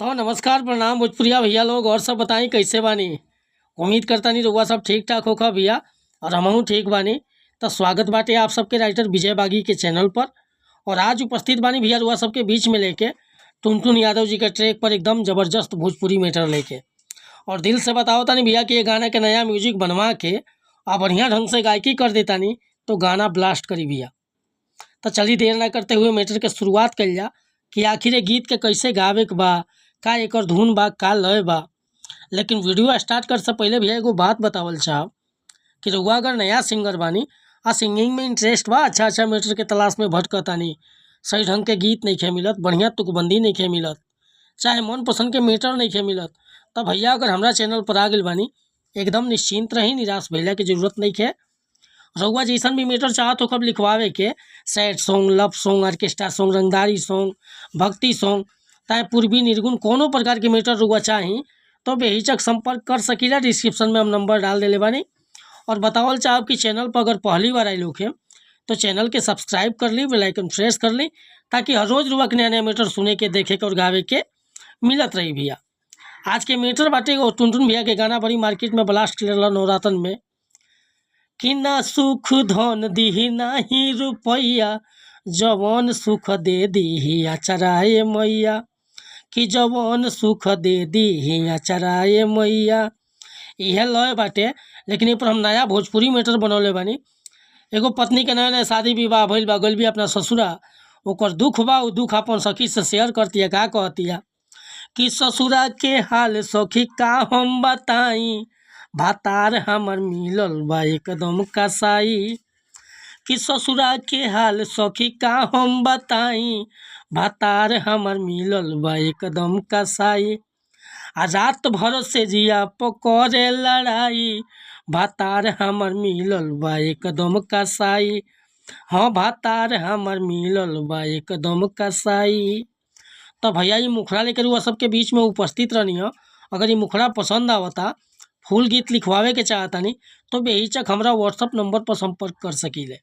तो नमस्कार, प्रणाम भोजपुरिया भैया लोग। और सब बताई कैसे बानी? उम्मीद करता नहीं रउआ सब ठीक ठाक होखा भैया, और हमहू ठीक बानी। तो स्वागत बाटे आप सबके राइटर विजय बागी के चैनल पर। और आज उपस्थित बानी भैया रउआ सबके बीच में लेके टुनटुन यादव जी के ट्रैक पर एकदम ज़बरदस्त भोजपुरी मैटर लेके। और दिल से बताओ तानी भैया कि ये गाना के नया म्यूजिक बनवा के आ बढ़िया ढंग से गायकी कर देतानी तो गाना ब्लास्ट करी भैया। तो चलिए देर ना करते हुए मैटर के शुरुआत कइल जा कि आखिर ये गीत के कैसे गावे के बा, का एकर धुन बा, का लय बा। लेकिन वीडियो स्टार्ट करे से पहले भैया एगो बात बतावल चाहब कि रउआ अगर नया सिंगर बानी आ सिंगिंग में इंटरेस्ट बा, अच्छा अच्छा मैटर के तलाश में भटकतानी, सही ढंग के गीत नइखे मिलत, बढ़िया तुकबंदी नइखे मिलत, चाहे मन पसंद के मैटर नइखे मिलत, तब भैया अगर हमरा चैनल पर आ गइल बानी एकदम निश्चिंत रही, निराश भइला के जरूरत नइखे। रउआ जैसन भी मैटर चाहत हो कब लिखवावे के, sad song, love song, orchestra song, रंगदारी सॉन्ग, भक्ति सॉन्ग, चाहे पूर्वी निर्गुण, कोनो प्रकार के मैटर रउआ चाही तो बेहिचक संपर्क कर सकीला। डिस्क्रिप्शन में हम नंबर डाल देले बानी। और बतावल चाहब कि चैनल पर अगर पहली बार आइल होखे तो चैनल के सब्सक्राइब कर ली, बेल आइकन प्रेस कर ली, ताकि हर रोज़ रउआ के नया नया मैटर सुने के, देखे के और गावे के मिलत रही भैया। आज के मैटर बाटे एगो टुनटुन भैया के गाना बड़ी मार्केट में ब्लास्ट कइले नवरातन में कि ना सुख धन दिही नाही रुपैया, जवन सुख दे दीही अचराए मैया, कि जवन सुख दे दीही अचराए मैया। इहे लय बाटे, लेकिन ए पर हम नया भोजपुरी मैटर बनौले बानी। एगो पत्नी के नया नया शादी विवाह भइल बा, गइल भी अपना ससुरा, ओकर दुख बा, उ दुख अपन सखी से शेयर करतिया। का कहतिया कि ससुरा के हाल सखी का हम बताई, भातार हमर मिलल बा एकदम कसाई। कि ससुरा के हाल सखी का हम बताई, भातार हमर मिलल बा एकदम कसाई। आ रात भर से जिया पकड़े लड़ाई, भातार हमर मिलल बा एकदम कसाई। हाँ, भातार हमर मिलल बा एकदम कसाई। तो भैया ये मुखड़ा लेकर रउआ सबके बीच में उपस्थित रहनी है। अगर ये मुखड़ा पसंद आवता, फुल गीत लिखवावे के चाहतानी तो बेहिचक हमरा व्हाट्सअप नंबर पर संपर्क कर सकीले।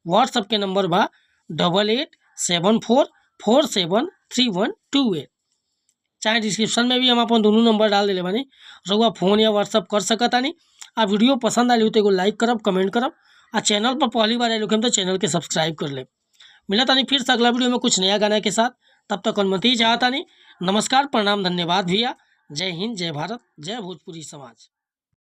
व्हाट्सअप के नंबर बा 8874473128। चाहे डिस्क्रिप्शन में भी हम अपन दोनों नंबर डाल देले बानी, रउआ फोन या व्हाट्सअप कर सकतानी। आ वीडियो पसंद आइल हो तो एगो लाइक करब, कमेंट करब, आ चैनल पर पहली बार आइल होखेम तो चैनल के सब्सक्राइब कर लेब। मिलत तानी फिर से अगला वीडियो में कुछ नया गाना के साथ। तब तक अनुमति चाहतानी। नमस्कार, प्रणाम, धन्यवाद भैया। जय हिंद, जय भारत, जय भोजपुरी समाज।